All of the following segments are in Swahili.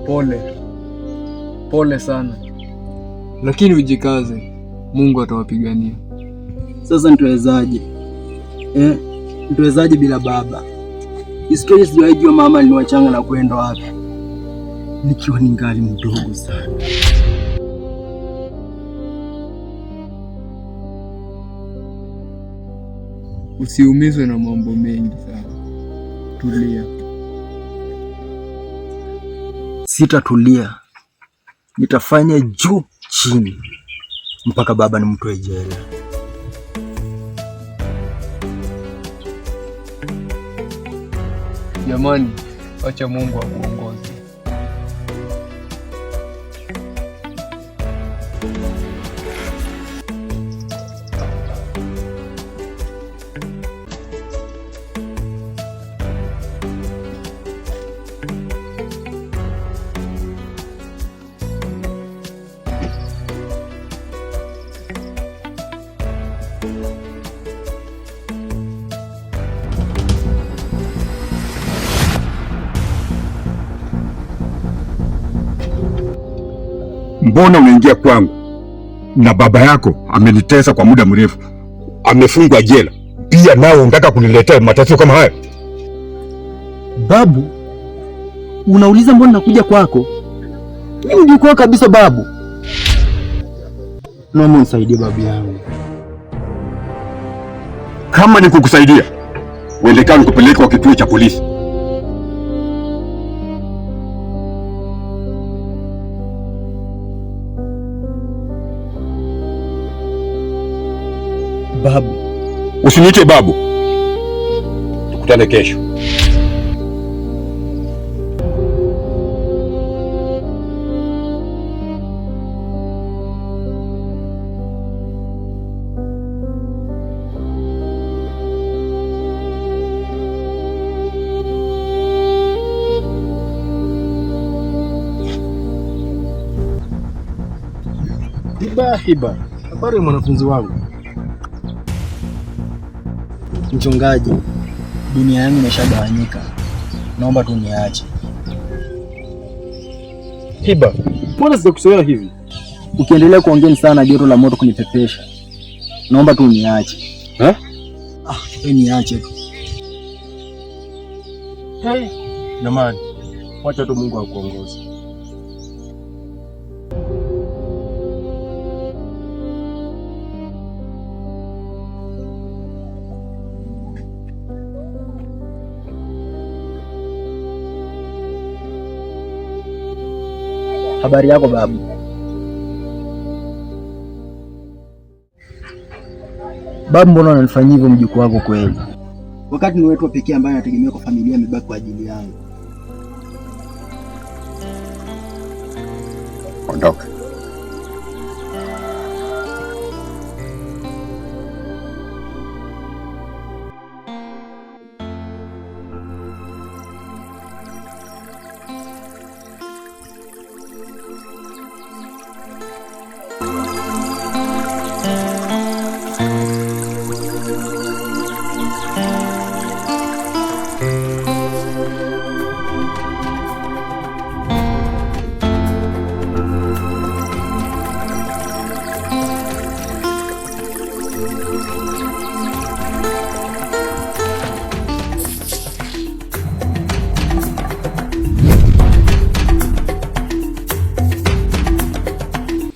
Pole pole sana, lakini ujikaze, Mungu atawapigania. Sasa nitawezaje? Nitawezaje bila baba? Isitoshe sijawahi jua mama aliniwachanga na kwenda wapi, nikiwa ningali mdogo sana. Usiumizwe na mambo mengi sana, tulia. Sitatulia, nitafanya juu chini mpaka baba nimtoe jela. Jamani, wacha Mungu akuongoze. Mbona unaingia kwangu na baba yako amenitesa kwa muda mrefu, amefungwa jela pia, nawe unataka kuniletea matatizo kama haya? Babu, unauliza mbona nakuja kwako? Mimi mjukuu wako kabisa babu. Naomba unisaidie babu yangu. Kama ni kukusaidia, uelekea nikupeleke kwa kituo cha polisi. Babu, Usiniite babu, tukutane kesho. Hiba, Hiba, habari ya mwanafunzi wangu? Mchungaji, dunia yangu imeshagawanyika, naomba tu niache. Hiba, mbona sijakuzoea hivi? Ukiendelea kuongea sana, joto la moto kunipepesha. Naomba tu niache. Eh? Ah, wewe niache tu. Hey, jamani, wacha tu Mungu akuongoze. Habari yako babu? Babu, mbona unanifanyia hivyo mjukuu wako kweli? Wakati ni wetu pekee ambaye anategemea kwa familia amebaki kwa ajili yangu. Ondoka.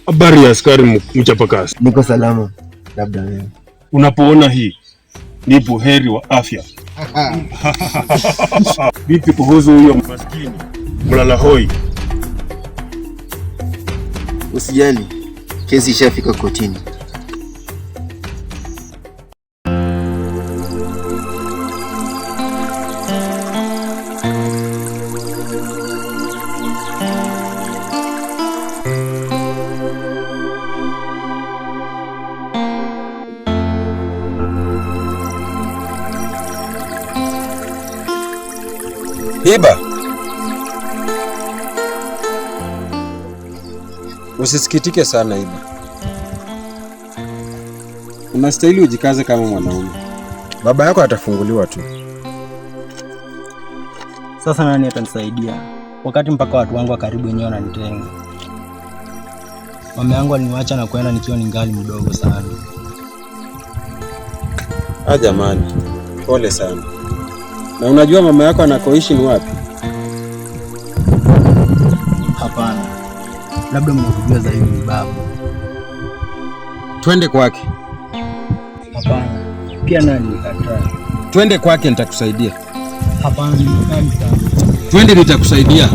Habari ya askari mchapakazi. Niko salama, labda wewe. Unapoona hii ni buheri wa afya. Vipi kuhusu huyo maskini mlala hoi? Usijali, kesi ishafika kotini. Hiba, usisikitike sana Hiba, unastahili ujikaze kama mwanaume. Baba yako atafunguliwa tu. Sasa nani atanisaidia Wakati mpaka watu wangu wa karibu wenyewe wananitenga. Mama yangu aliniacha na kwenda nikiwa ningali mdogo sana. Ah, jamani, pole sana. Na unajua mama yako anakoishi ni wapi? Hapana. Labda mnakujua zaidi ni babu. Twende kwake. Hapana. Pia naye nilikataa. Twende kwake nitakusaidia. Hapana, ni sana. Twende nitakusaidia.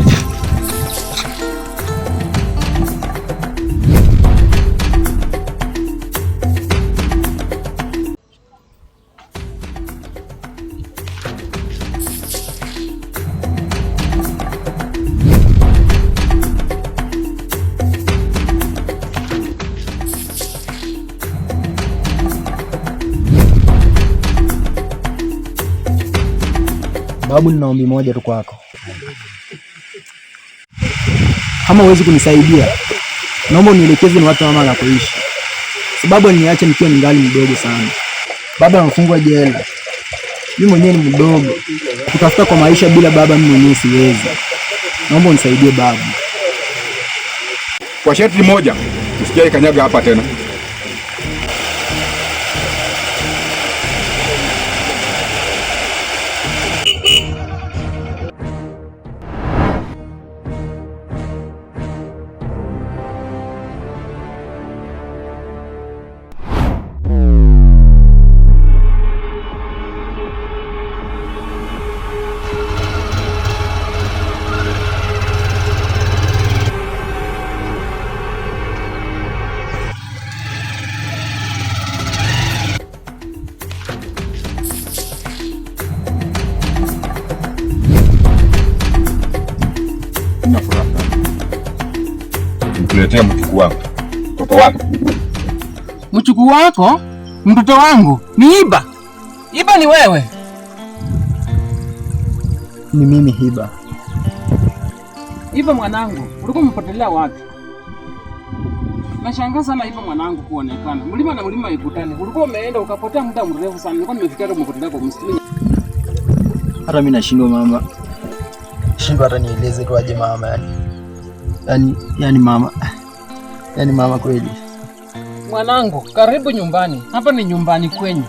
Babu, nina ombi moja tu kwako. Kama huwezi kunisaidia, naomba unielekeze ni wapi mama anakoishi. Sababu aliniacha nikiwa ningali mdogo sana. Baba amefungwa jela. Mimi mwenyewe ni mdogo. Kutafuta kwa maisha bila baba mimi mwenyewe siwezi. Naomba unisaidie babu. Kwa sharti moja, usijai kanyaga hapa tena. Nina furaha nikuletea mjukuu wangu, mtoto wangu. Mjukuu wako? Mtoto wangu ni Iba. Iba ni wewe? Ni mimi Hiba. Iba mwanangu, ulikuwa umepotelea wapi? Nashangaa sana Iba mwanangu kuonekana. Mlima na mlima ikutane. Ulikuwa umeenda ukapotea muda mrefu sana. Nilikuwa nimefikiria umepotelea kwa msitu. Hata mimi nashindwa mama. Shindwa hata nieleze tu aje mama yani. Yaani mama. Yaani mama kweli. Mwanangu, karibu nyumbani. Hapa ni nyumbani kwenyu.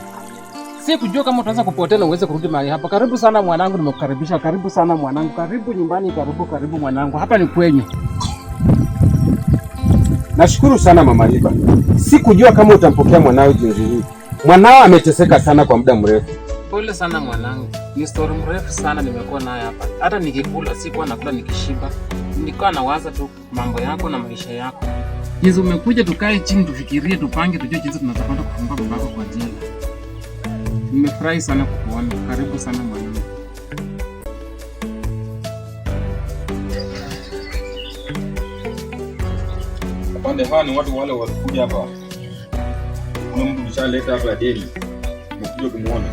Sikujua kama utaanza kupotea na uweze kurudi mahali hapa. Karibu sana mwanangu, nimekukaribisha. Karibu sana mwanangu. Karibu nyumbani, karibu karibu mwanangu. Hapa ni kwenyu. Nashukuru sana mama Iba. Sikujua kama utampokea mwanao jinsi hii. Mwanao ameteseka sana kwa muda mrefu. Pole sana mwanangu. Ni story mrefu sana nimekuwa nayo hapa. Hata nikikula sikuwa nakula nikishiba. Nilikuwa nawaza tu mambo yako na maisha yako. Jinsi umekuja tukae chini tufikirie, tupange, tujue jinsi tunaweza kwenda kufungua babako kwa jela. Nimefurahi sana kukuona. Karibu sana mwanangu. Pande hawa ni watu wale walikuja hapa. Kuna mtu mshaleta hapa deni. Umekuja kumuona.